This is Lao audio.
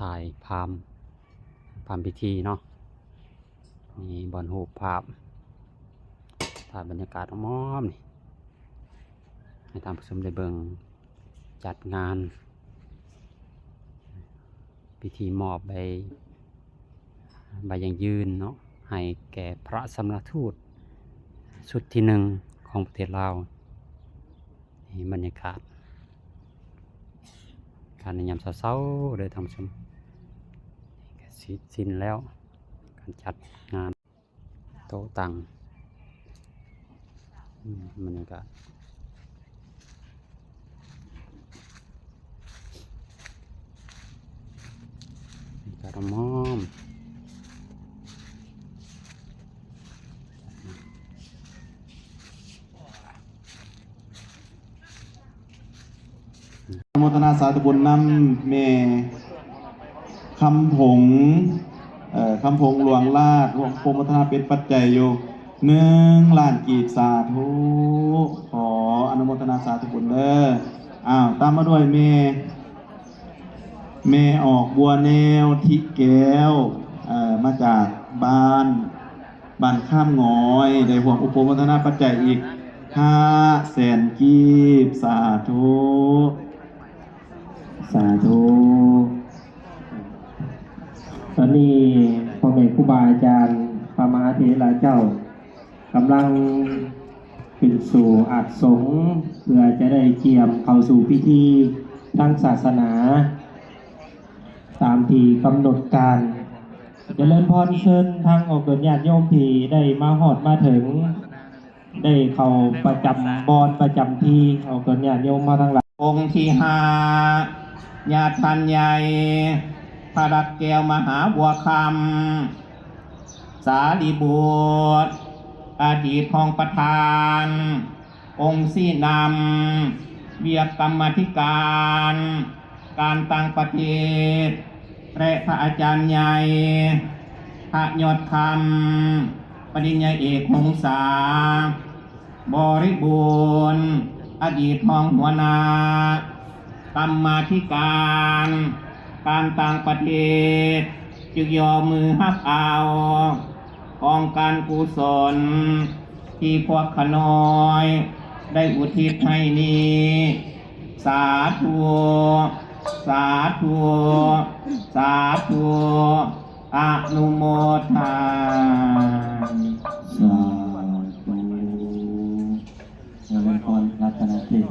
ຖ່າຍພາມ ພາມພິທີເນາະ ມີບ່ອນຮູບພາບ ຖ່າຍບັນຍາກາດອ້ອມໆນີ້ ໃຫ້ທ່ານຜູ້ຊົມໄດ້ເບິ່ງ ຈັດງານພິທີມອບໃບ ໃບຢັ້ງຢືນເນາະ ໃຫ້ແກ່ພະສຳນັກທູດຊຸດທີໜຶ່ງຂອງປະເທດລາວ. ນີ້ບັນຍາກາດ ການໃນຍາມເຊົ້າໆເດີທ່ານຜູ້ຊົມ ນີ້ກະເສັດສິ້ນແລ້ວ ການຈັດງານໂຕະຕັ່ງ ອືມ ບັນຍາກາດ ບັນຍາກາດອ້ອມໆ ອະນຸໂມທະນາສາທຸບຸນນຳແມ່ຄຳຜົງ ເອີ ຄຳຜົງຫຼວງລາດ ຮ່ວມໂປຣໂມທະນາເປັນປັດໄຈຢູ່ໜຶ່ງລ້ານກີບ. ສາທຸ ຂໍອະນຸໂມທະນາສາທຸບຸນເດີ. ອ້າວ ຕາມມາດ້ວຍແມ່ ແມ່ອອກບົວແນວ ທິແກ້ວ ເອີ ມາຈາກບ້ານ ບ້ານຄາມງອຍ ໄດ້ຮ່ວມອຸປະໂມທະນາປັດໄຈອີກຫ້າແສນກີບ. ສາທຸ ສາທຸ. ຕອນນີ້ພໍ່ແມ່ຄູບາອາຈານ ພະມະຫາເຖລະເຈົ້າ ກຳລັງຂຶ້ນສູ່ອາດສົງ ເພື່ອຈະໄດ້ກຽມເຂົ້າສູ່ພິທີທາງສາສະໜາ ຕາມທີ່ກຳນົດການ. ຈະເລີນພອນເຊີນທາງອອກຕົນຍາດໂຍມທີ່ໄດ້ມາຮອດມາເຖິງ ໄດ້ເຂົ້າປະຈຳບ່ອນປະຈຳທີ່ ອອກຕົນຍາດໂຍມມາທາງຫຼັງ. ອົງທີຫ້າ ຍາທ່ານໃຫຍ່ ພະລັກແກ້ວມະຫາບົວຄຳ ສາລີບຸດ ອະດີດຮອງປະທານ ອົງຊີ້ນຳວຽກກຳມາທິການການຕ່າງປະເທດ ແລະ ພະອາຈານໃຫຍ່ ພະຍອດຄຳ ປະລິນຍາເອກ ຫົງສາ ບໍລິບູນ ອະດີດຮອງຫົວໜ້າ ກຳມາທິການການຕ່າງປະເທດ ຈຶ່ງຍໍມືຮັບເອົາກອງການກຸສົນທີ່ພວກຂ້ານ້ອຍໄດ້ອຸທິດໃຫ້ນີ້. ສາທຸ ສາທຸ ສາທຸ ອະນຸໂມທານ. ສາທຸ. ຈະເລີນພອນ ລັດຕະນະເທບ